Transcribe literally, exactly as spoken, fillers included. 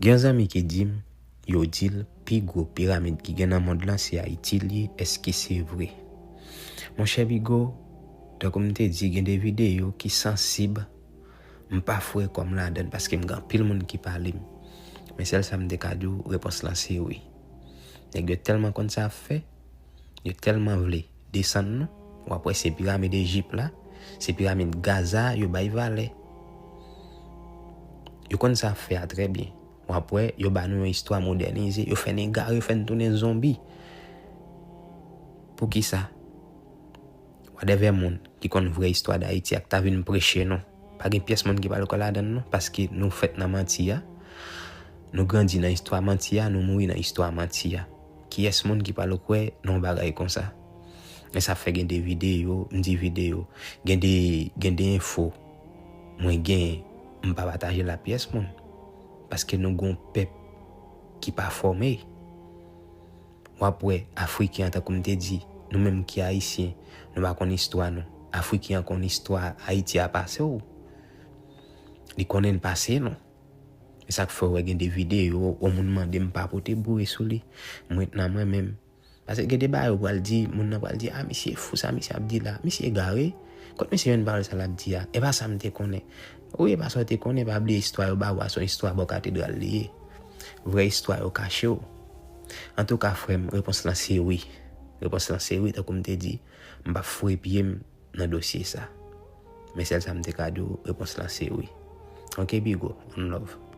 Gen yon zanmi ki di m, yo di l, pi gwo piramid ki gen nan mond lan se Ayiti l ye, èske se vre? Monchè Bigo, tankou m te di, gen de videyo ki sansib, m pa foure kò m ladan l paske m gen anpil moun ki pale m. Men sèl sa m te ka di w, repons lan se wi. Nèg yo tèlman konn sa y ap fè, yo tèlman vle desann nou, w ap wè se piramid Ejip la, se piramid Gaza yo bay valè. Yo konn sa y ap fè a trè byen. W ap wè, yo ba nou yon istwa modènize, yo fè n egare, yo fè n tounen zonbi. Poukisa? Wadèvè moun ki konn vrè istwa Dayiti a k ta vin preche nou. Pa gen pyès moun ki pral kwè ladan l non, paske nou fèt nan manti a, nou grandi nan istwa manti a, nou mouri nan istwa manti a. Kiyès moun ki pral kwè nan yon bagay konsa? Men sa fè gen de videyo, m di videyo, gen de, gen de enfo mwen genyen, m pa pataje l ak pyès moun. Paske nou gon pèp ki pa fòme. W ap wè, Afriken an, tankou m te di, nou menm ki Ayisyen, nou pa konn istwa nou. Afriken an konn istwa Ayiti a pase w. Li konnen l pase nou. E sa k fè w wè gen de videyo, yon moun mande m pa pote boure sou li. M ret nan mwen menm. Paske gen de bagay ou pral di, moun nan pral di, a, misye fou, sa misye ap di la. Misye egare. Kot misye jwenn pawòl sa l ap di a? E pa sa m te konnen. Wi, e pa sa w te konnen, pa bliye istwa yo ba w a, se yon istwa bò katedral li ye. Vrè istwa yo kache w. Antouka, frè m, repons lan se wi. Repons lan se wi, tankou m te di, m p ap foure pye m nan dosye sa. Men sèl sa m te ka di w, repons lan se wi. Ok, Bigo, one love.